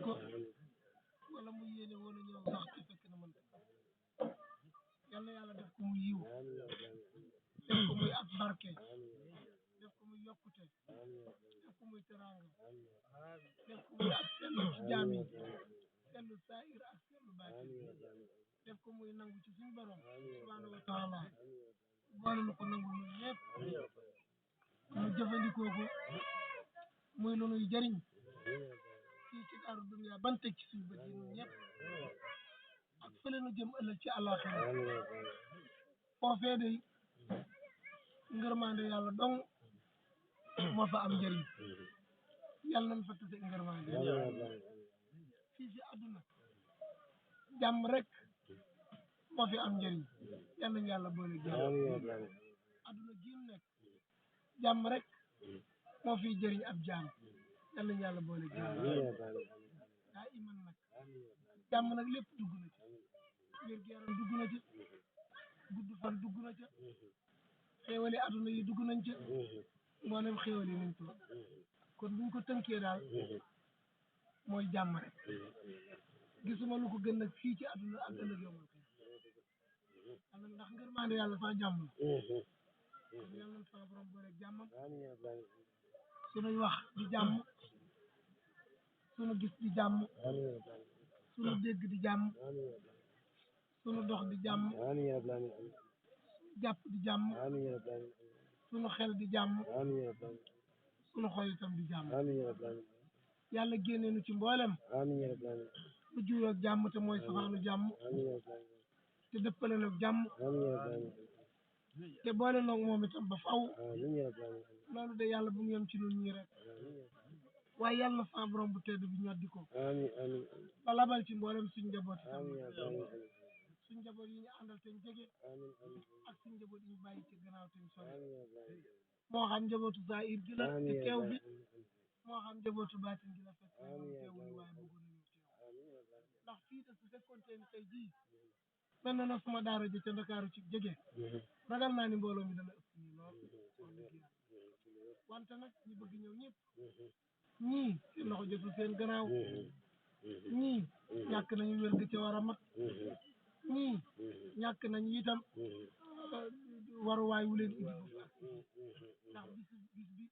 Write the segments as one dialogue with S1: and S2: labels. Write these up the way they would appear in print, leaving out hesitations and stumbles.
S1: ko wala mu yéene woon a ñëw sax te fekk na man yal na yàlla def ko muy yiw def ko muy ak barke def ko muy yokkute def ko muy teraanga def ko muy ak sellu ci jaam yi sellu saahir ak sellu baatin def ko muy nangu ci suñu borom subhanahu wa taala boole lu ko nangu ñun ñëpp mu jëfandikoo ko muy lu nuy jëriñ fii ci daaru dunya ban teg ci suñu bët yi ñun ñëpp ak fële nu jëm ëllëg ci àllaaxira foofee day ngërmande yàlla dong moo fa am njëriñ yàlla nañ fa tase ngërmande fii ci àdduna jàmm rek moo fi am njëriñ yal nañ yàlla boole jàmm àdduna gi mu nekk jàmm rek moo fiy jëriñ ab jaam yal nañ yàlla boole jàmm daa iman nag jàmm nag lépp dugg na ci wér-gu-yaram dugg na ci gudd fan dugg na ca xéewali àdduna yi dugg nañ ca mboolem xéewali nañ ko kon buñ ko tënkee daal mooy jàmm rek gisuma lu ko gën nag fii ci àdduna ak ëllëg yomal ko yàlla ndax ngërmaande yàlla sax jàmm la kon yàlla na sama borom boole jàmmam sunuy wax di jàmm sunu gis di jàmm sunu dégg di jàmm sunu dox di jàmm jàpp di jàmm sunu xel di jàmm sunu xol itam di jàmm yàlla génne nu ci mboolem lu juyoog jàmm te mooy safaanu jàmm te dëppale nag jàmm te boole noog moom itam ba faw loolu de yàlla bu mu yem ci nun ñii rek waaye yàlla na sa borom bu tedd bi ñoddi ko ba labal ci mboolem suñ njaboot itam suñ njaboot yi ñu àndal te ñu jege ak suñ njaboot yi ñu bàyyi ci gannaaw te ñu sori moo xam njabootu zahir gi la te teew bi moo xam njabootu baatin gi la fekk moom teewuñu waaye bëggoon nañu teew ndax fii de su fekkoon te ni tey jii mel na suma daara ji ca Ndakaaru ci jege ragal naa ni mbooloo mi dana ëpp nii lool wax dëgg yàlla wante nag ñi bëgg ñëw ñëpp ñii seen loxo jotul seen gannaaw ñii ñàkk nañu wér ga ca war a mat ñii ñàkk nañu itam waruwaay wu leen indi ba ndax bis bi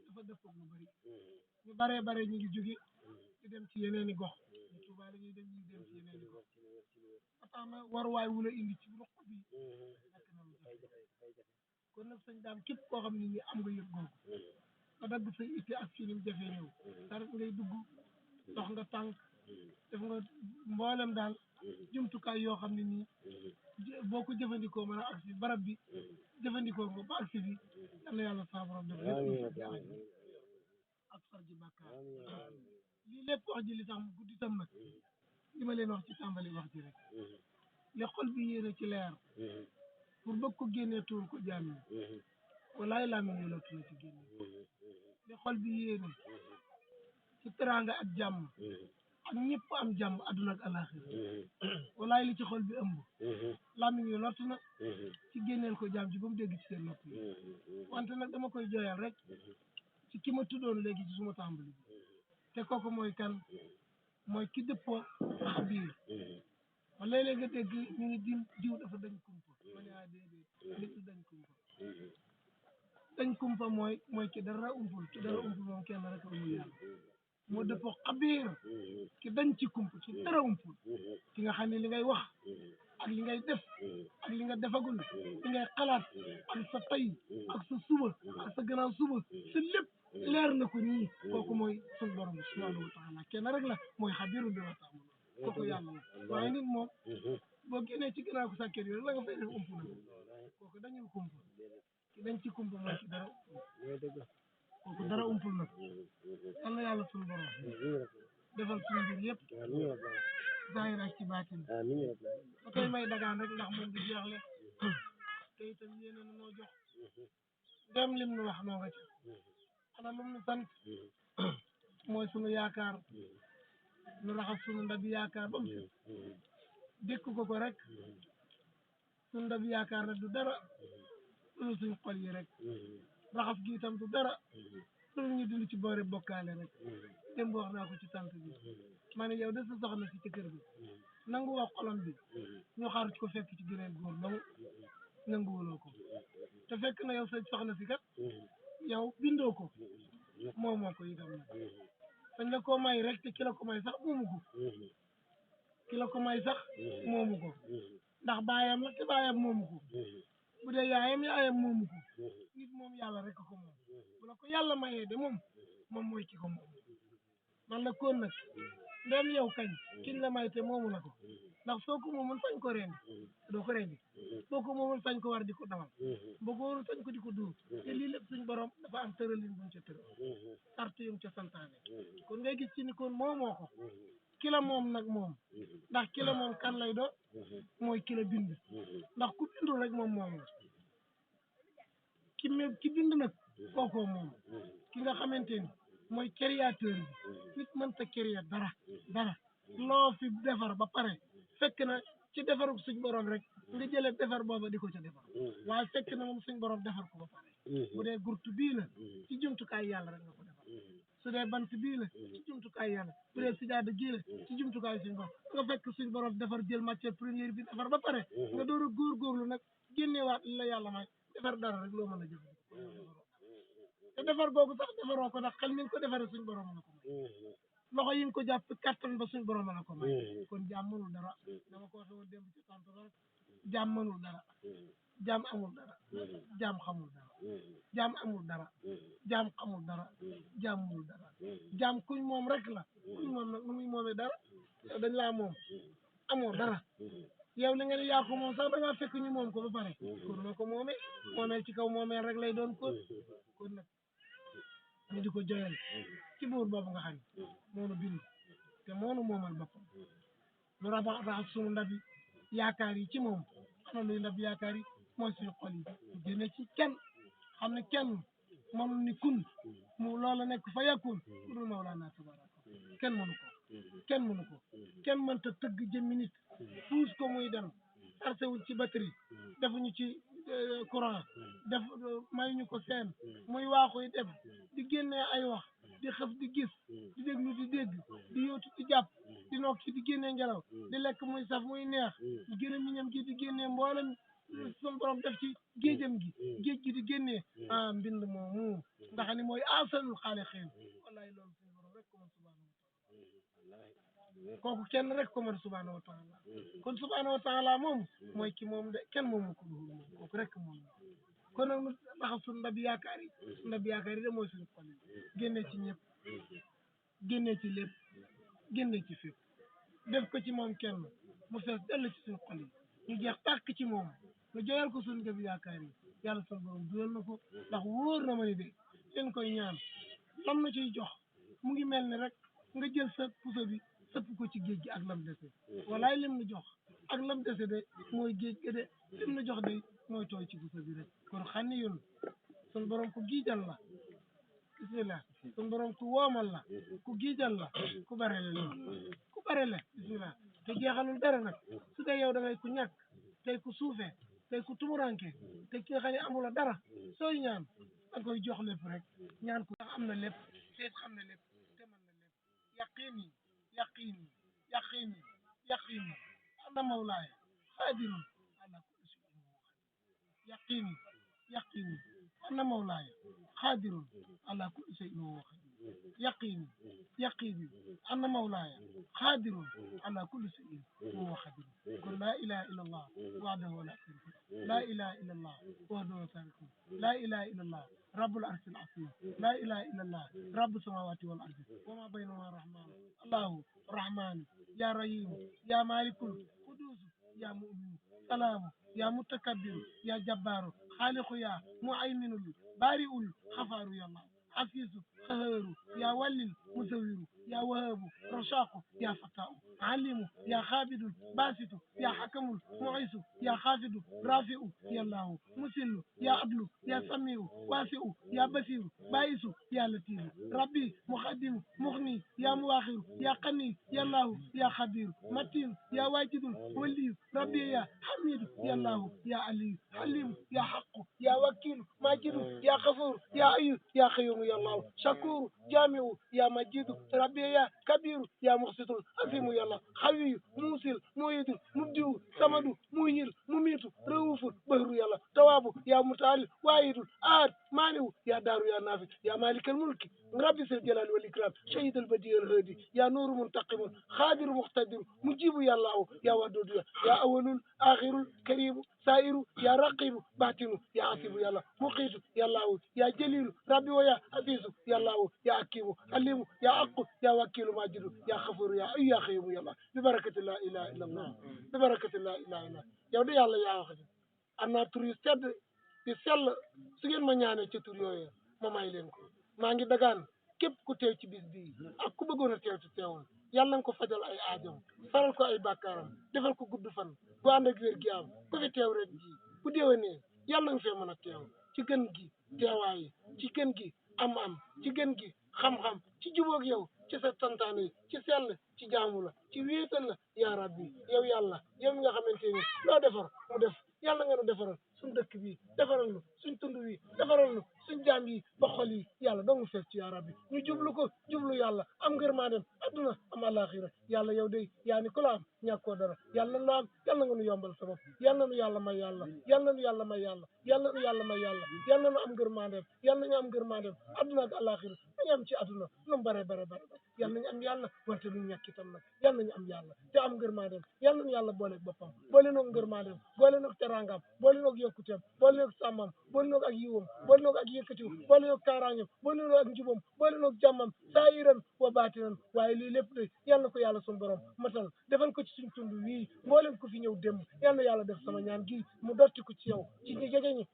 S1: dafa dëppoog lu bëri ñu bare ñu ngi jóge di dem ci yeneen i gox ñu Tuubaa la ñuy dem ñu dem ci yeneen i gox ba tax na waruwaay wu la indi ci ruq bi nekk na lu jafe kon nag sëñ daam képp koo xam ne nii am nga yëg googu nga dagg say itte ak fii ni mu jafee ñëw saret ngay dugg dox nga tànk def nga mboolem daal jumtukaay yoo xam ne nii boo ko jëfandikoo mën a agsi barab bi jëfandikoo nga ba agsi bi yal na yàlla saa borom def lépp ak farji bàkkaar lii lépp wax ji li tax mu guddi tam nag li ma leen wax ci tàmbali wax ji rek li xol bi yéene ci leer pour bëgg ko génnee tuur ko jaam yi walaay laa mi ñu la tuna ci génne li xol bi yéene ci teraanga ak jàmm ak ñëpp am jàmm adduna ak alaxira walaay li ci xol bi ëmb làmmiñ yi lott na ci génneel ko jaam ci ba mu dégg ci seen nopp yi wante nag dama koy jooyal rek ci ki ma tuddoon léegi ci suma tàmbali bi te kooku mooy kan mooy ki dëppoo xabiir wa léeg-léeg nga dégg ñu ngi diw dafa dañ kumpa ma ne déedéet nit du dañ kumpa dañ kumpa mooy ki dara umpul moom kenn rek amul yàlla moo dëppoo xabiir ki dañ ci kumpa ki dara umpul ki nga xam ne li ngay wax ak li ngay def ak li nga defagul li ngay xalaat ak sa tey ak sa suba ak sa gannaaw suba sa lépp leer na ko nii kooku mooy suñu borom subhanahu wa taala kenn rek la mooy xabiiru bi ma tax kooku yàlla la waaye nit moom boo génnee ci gannaaw ko sàkket yi rek la nga fay def ump na kooku dañuy kumpa ki dañ ci kumpa mooy ki dara umpul kooku dara umpul nag yal na yàlla suñu borom defal suñu mbir yëpp zahir ak ci baatin ba tey may dagaan rek ndax moom di jeexle te itam yéene na noo jox dem lim nu wax noo nga ca ana lum nu sant mooy sunu yaakaar nu raxas sunu ndabi yaakaar ba mu set dékk ko rek sunu ndabi yaakaar nag du dara lu suñ xol yi rek raxas gi itam du dara loolu ñu dund ci boore bokkaale rek démb wax naa ko ci tant bi ma ne yow de sa soxna si ci kër bi nangu wax xolam bi ñu xaar ko fekk ci geneen góor dong nanguwuloo ko te fekk na yow sa soxna si kat yow bindoo ko moomoo ko itam nag dañ la ko may rek te ki la ko may sax moomu ko ki la ko may sax moomu ko ndax baayam la te baayam moomu ko bu dee yaayam moomu ko nit moom yàlla rek ko moom bu la ko yàlla mayee de moom mooy ki ko moom man la koon nag ndem yow kañ kiñ la may te moomu la ko ndax soo ko moomul sañ ko rendi doo ko rendi soo ko moomul sañ ko war di ko dawal boo ko warul sañ ko di ko duur te lii lépp suñ borom dafa am tëralin buñ ca tëral sart yum ca santaane kon ngay gis ci ni kon moomoo ko ki la moom nag moom ndax ki la moom kan lay doon mooy ki la bind ndax ku bindul rek moom la ki bind nag kookoo moom ki nga xamante ni mooy créateur bi nit mënta créer dara loo fi defar ba pare fekk na ci defaru suñ borom rek nga jëlee defar booba di ko ca defar waaye fekk na moom suñ borom defar ko ba pare bu dee gurtu bii la ci jumtukaay yàlla rek nga ko defar su dee bant bii la ci jumtukaay yàlla bu dee sijaada gii la ci jumtukaay suñ borom nga fekk suñ borom defar jël matière première bi defar ba pare nga door a góorgóorlu nag génneewaat li la yàlla may defar dara rek loo mën a jëfandikoo te defar googu sax defaroo ko ndax xel mi nga ko defaree suñ borom la ko may loxo yi nga ko jàpp kattan ba suñ borom la ko may kon jaam mënul dara dama ko waxee woon démb ci tant ba rek jaam mënul dara jaam amul dara jaam xamul dara jaam amul dara jaam xamul dara jaam mënul dara jaam kuñ moom rek la kuñ moom nag nu muy moomee dara yow dañ laa moom amoo dara yow li nga ne yaa ko moom sax da ngaa fekk ñu moom ko ba pare kon noo ko moomeel ci kaw moomeel rek lay doon kon nag ñu di ko joyal ci buur boobu nga xam ne moonu bind te moonu moomal boppam lu raxas sunu ndab yi yaakaar yi ci moom ana luy ndab yaakaar yi mooy suñu xol yi génne ci kenn xam ne kenn mënul ni kun mu loola nekk fa yàkkun ku dul Mawlaana tabaraka kenn mënu ko kenn mënta tëgg jëmmi nit puus ko muy dem chargé wul ci batterie defuñu ci courant mayuñu ko seen muy waaxuy dem di génnee ay wax di xëf di gis di déglu di dégg di yóotu di jàpp di nokki di génnee ngelaw di lekk muy saf muy neex di génne miñam gi di génnee mboolem sun borom def ci géejam gi géej gi di génnee mbind moomu nga xam ne mooy asanul xaaliqiin wallahi loolu suñu borom rek ko mën subhanahu wa taala kooku kenn rek ko mën subhanahu wa taala kon subhanahu wa taala moom mooy ki moom de kenn moomu ko dul moom kooku rek moom kon nag nu raxas suñu ndab yaakaar yi de mooy suñu xol yi génne ci ñëpp génne ci lépp génne ci fépp def ko ci moom kenn mu fees dell ci suñu xol yi ñu jeex tàkk ci moom ñu joyal ko suñu ndab yaakaar yi yàlla suñu borom dugal na ko ndax wóor na ma ni de leen koy ñaan lam na ciy jox mu ngi mel ni rek nga jël sa puso bi sëpp ko ci géej gi ak lam dese walaay lim nu jox ak lam dese de mooy géej ga de lim nu jox de mooy tooy ci puso bi rek kon xam ni yoon sun borom ku giijal la bismillah sun borom ku woomal la ku giijal la ku barele la ku barele bismillah te jeexalul dara nag su dee yow da ngay ku ñàkk tey ku suufee tey ku tumuranke te ki nga xam ne amula dara sooy ñaan da koy jox lépp rek ñaan ko am na lépp te xam na lépp te mën na lépp yaqini anna mawlaaya xaadirun ala kulli shay'in yaqini anna mawlaaya xaadirun ala kulli shay'in wa qadir yaqini anna mawlaaya xaadirun ala kulli shay'in wa qadir kon laa ilaha illa allah wahdahu la sharika lahu laa ilaha illa allah wahdahu la sharika lahu laa ilaha illa allah rabbul arshil azim laa ilaha illa allah rabbus samawati wal ardi wa ma baynahuma rahman allahu rahman ya rahim ya malikul qudus ya mu'min salaamu ya mutakabbir ya jabbaru xaaliqu ya muayminul bari'ul xafaaru ya allah xafiisu قهار يا ولي مزور يا وهاب رشاق يا فتاء عليم يا خابد باسط يا حكم معيس يا خافض رافع يا الله مسل يا عدل يا سميع واسع يا بصير باعث يا لطيف ربي مقدم مغني يا مؤخر يا قني يا الله يا خبير متين يا واجد ولي ربي يا حميد يا الله يا علي حليم يا حق يا وكيل ماجد يا غفور يا أيوب يا قيوم يا الله شكور جامع يا مجيد ربي يا كبير يا مقسط عظيم يا الله خوي موسل مويد مبدئ سمد مهيل مميت رؤوف بهر يا الله تواب يا متعال واحد آد مانع يا دار يا نافع يا مالك الملك ربي ذي الجلال والإكرام شهيد البديع الهادي يا نور منتقم خادر مقتدر مجيب يا الله يا ودود يا أول آخر كريم سائر يا رقيب باطن يا عصيب يا الله مقيت يا الله يا جليل ربي ويا عزيز يا الله يا حكيم عليم يا عق يا وكيل ماجد يا غفور يا خيوم يا الله ببركة لا إله إلا الله ببركة لا إله إلا الله yow de yàlla yaa wax am naa tur yu sedd yu sell su ngeen ma ñaanee ci tur yooyu ma may leen ko maa ngi dagaan képp ku teew ci bis bii ak ku bëggoon a teew ci teewul yàlla nga ko fajal ay aajam faral ko ay bàkkaaram defal ko gudd fan gu ànd ak wér gi am ku fi teew ren ji bu déwénee yàlla nga fee mën a teew ci gën gi teewaay ci gën gi am ci gën gi xam-xam ci jubóog yow ci sa santaane yi ci sell ci jaamu la ci wéetal la yaa rabbi yow yàlla yow mi nga xamante ni loo defar mu def yàlla nga nu defaral suñ dëkk bi defaral nu suñ tund wi defaral nu suñ jaam yi ba xol yi yàlla dong fees ci yaa rabbi ñu jublu ko jublu yàlla am ngërmaandem adduna am alaxira yàlla yow day yaa ni ku la am ñàkkoo dara yàlla na am yàlla nga nu yombal sabab yàlla nu yàlla may yàlla yàlla nu yàlla may yàlla yàlla nu yàlla may yàlla yàlla nu am ngërmaandem yàlla nañu am ngërmaandem adduna ak alaxira nañu am ci adduna lu mu bare yàlla nañu am yàlla wante duñ ñàkk itam nag yàlla nañu am yàlla te am ngërmaandem yàlla nañu yàlla booleeg boppam boole noog ngërmaandem boole noog teraangam boole noog yokkuteem boole noog sàmmam boole noog ak yiwam boole noog ak yëkkatiw boole noog kaaraangeem boole noog ak njubam boole noog jàmmam saayiran wa baatinan waaye lii lépp de yàlla na ko yàlla suñu borom matal defal ko ci suñ tund wii mboolem ku fi ñëw démb yàlla na yàlla def sama ñaan gi mu dotti ko ci yow ci ñi jege ñi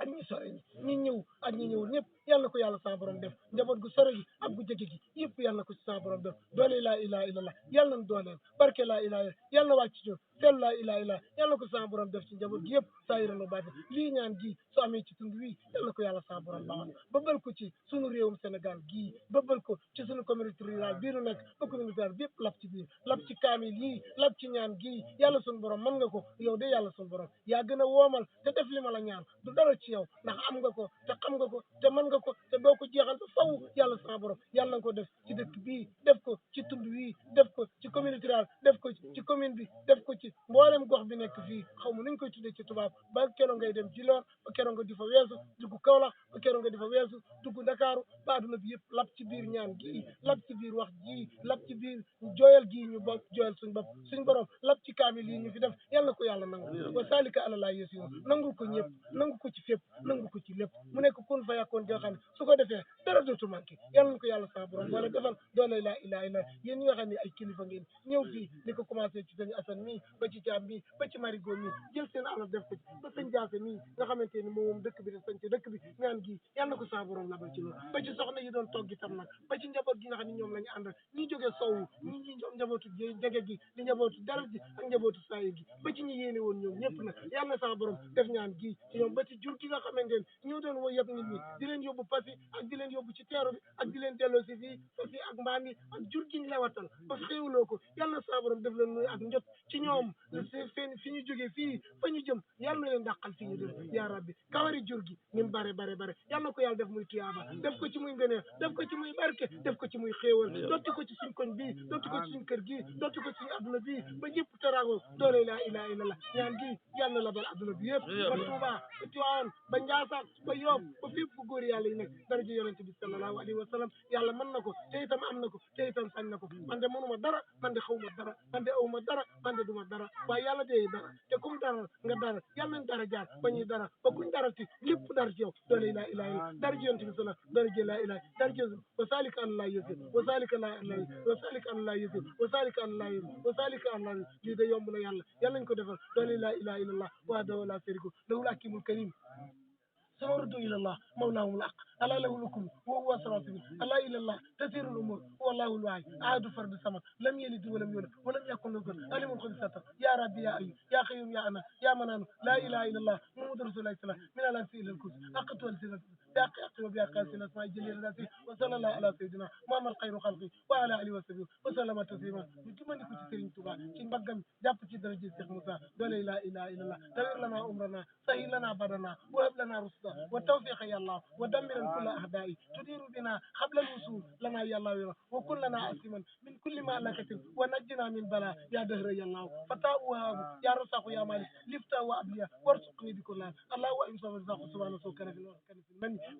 S1: ak ñi sore ñi ñëw ak ñi ñëwul ñëpp yàlla na ko yàlla sa borom def njaboot gu sore gi ak gu jege gi yëpp yàlla na ko ci sa borom def doole laa ilaha illallah yàlla nañ dooleel barke laa ilaha illallah yàlla na wàcc ci sell laa ilaha illallah yàlla na ko sa borom def ci njaboot gi yëpp saa yiran la baati lii ñaan gi su amee ci tund wi yàlla na ko yàlla sa borom baaxal bëbbal ko ci sunu réewum Sénégal gii bëbbal ko ci sunu communauté rurale bii nu nekk ba communauté rurale bi yëpp lap ci biir lap ci kaamil yii lap ci ñaan gii yàlla sunu borom mën nga ko yow de yàlla sunu borom yaa gën a woomal te def li ma la ñaan du dara ci yow ndax am nga ko te xam nga ko te mën nga ko te doo ko jeexal ba faw yàlla sa borom yàlla nga ko def ci dëkk bii def ko ci tund wii def ko ci communauté rurale def ko ci commune bi def ko ci mboolem gox bi nekk fii xaw ma nuñ koy tuddee ci tubaab ba keroog ngay dem Djilor ba keroog nga di fa weesu dugg Kaolack ba keroog nga di fa weesu dugg Ndakaaru ba àdduna bi yëpp lap ci biir ñaan gii lap ci biir wax ji lap ci biir jooyal gii ñu bopp jooyal suñ bopp suñ borom lap ci kaamil yi ñu fi def yàlla na ko yàlla nangu wa salika ala laa yasiru nangul ko ñëpp nangu ko ci fépp nangu ko ci lépp mu nekk kun fa yàkkoon joo xam ne su ko defee dara dootu manqué yàlla na ko yàlla sa borom boole defal doole laa ilaha illa yéen ñi nga xam ne ay kilifa ngeen ñëw fii di ko commencé ci sëñ Assane mii ba ci Caam mii ba ci Marigo mii jël seen alal def ko ci ba sëñ Jaase mii nga xamante ni moom dëkk bi de sañ ci dëkk bi ñaan gi yàlla na ko sa borom labal ci loolu ba ci soxna yi doon togg itam nag ba ci njaboot gi nga xam ne ñoom lañu àndal ñi jógee sowu ñi ñoom njabootu jege gi di njabootu dara ji ak njabootu saayi gi ba ci ñi yéene woon ñoom ñëpp nag yàlla na sa borom def ñaan gi ci ñoom ba ci jur gi nga xamante ne ñoo doon woy yëpp nit ñi di leen yóbbu Passy ak di leen yóbbu ci teeru bi ak di leen delloo si fii Passy ak mbaam yi ak jur gi ñu lewatal ba xéewloo ko yàlla na sa borom def leen muy ak njot ci ñoom fi ñu jógee fii fa ñu jëm yàlla na leen dàqal fi ñu dem yaa rabbi kawari jur gi ni mu bare yàlla na ko yàlla def muy tuyaaba def ko ci muy ngëneel def ko ci muy barke def ko ci muy xéewal dotti ko ci suñ koñ bii dotti ko ci suñ kër gii dotti ko ci suñu adduna bii ba ñëpp tarago doole laa ilaha illallah ñaan gi yàlla na labal adduna bi yëpp ba Touba ba Tiwaawan ba Njaasaan ba Yoof ba fépp fu góor yàlla yi nekk daraja yonente bi sallallahu alayhi wa sallam yàlla mën na ko te itam am na ko te itam sañ na ko man de mënuma dara man de xawma dara man de awma dara man de duma dara waaye yàlla dee dara te kum dara nga dara yàlla nañ dara jaar ba ñuy dara ba kuñ dara ti lépp dara ci yow doole laa ilaha illa daraja yonente bi sallallahu daraja laa ilaha daraja wa salika an laa yësir wa salika laa wa salika an laa yësir wa salika an laa yësir wa salika an laa lii de yomb na yàlla yàlla nañ ko defal doole laa ilaha illallah wahdahu laa sharika lahu lahul hakimul karim ثم ردوا إلى الله مولاهم الحق ألا له الحكم وهو أسرع الراحمين ألا إلى الله تسير الأمور هو الله الواحد أحد فرد الصمد لم يلد ولم يولد ولم يكن له كفوا أحد ألم الخبيثات يا ربي يا أيوب يا قيوم يا أنا يا منان لا إله إلا الله محمد رسول الله صلى الله عليه وسلم من الأنس إلى الكوس أقت والسنة باقي أقت وباقي سنة اسماء جليل الناس وصلى الله على سيدنا محمد خير خلقه وعلى آله وصحبه وسلم تسليما نتمنى كنت سيرين توبا ci mbagam jàpp ci daraja Cheikh Moussa doole la ilaha illallah tawir lana umrana sahil lana badana وهب لنا رشدا والتوفيق يا الله ودمرا كل أعدائي تدير بنا قبل الوصول لنا يا الله وكن لنا عاصما من كل مهلكة ونجنا من بلاء يا دهر يا الله فتاة وهاب يا رزاق يا مالك لفتا وأبليا وارزقني بكل الله وإن صبر الرزاق سبحانه وتعالى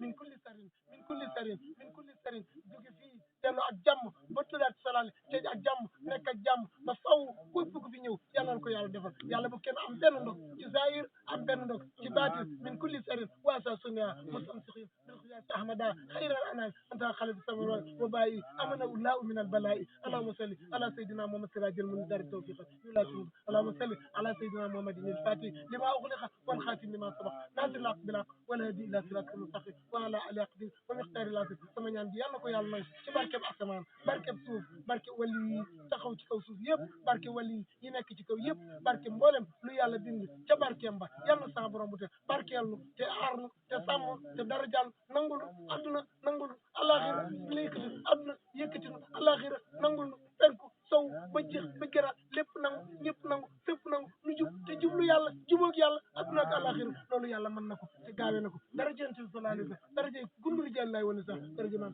S1: من كل سر من كل سر من كل سر jóge fii dellu ak jàmm ba tuddaat salaale te ak jàmm nekk ak jàmm ba faw képp ku fi ñëw yàlla na ko yàlla defal yàlla bu kenn am benn ndog ci zahir am benn ndog ci baatin min kulli sarin waasa sunia musamsihin bilxiyas ahmada xayral anam anta xalid samara wa bàyyi amana ullahu min albala'i allahuma salli ala sayidina muhammad sirajil munzari tawfiqa yula sud allahuma salli ala sayidina muhammadin الفاتح لما أغلق والخاتم لما سبق ناصر الحق بالحق والهدي إلى صراط المستقيم وعلى آله ومقدار العظيم sama ñaan bi yàlla ko yàlla may ci barkeb asamaan barkeb suuf barke wali yi taxaw ci kaw suuf yëpp barke wali yi nekk ci kaw yëpp barke mboolem lu yàlla bind ca barkeem ba yàlla sa borom bu te barkeel nu te aar nu te sàmm te darajal nangul adduna nangul alaxira lékkati adduna yëkkati nu alaxira nangul nu penku sow ba jeex ba gëraat lépp nangu ñëpp nangu fépp nangu nu jub te jublu yàlla jubóog yàlla adduna ak alaxira loolu yàlla mën na ko te gaawe na ko dara jënti sallallahu alayhi wa sallam dara jëy gunduri jàllaay woni sax dara jënaan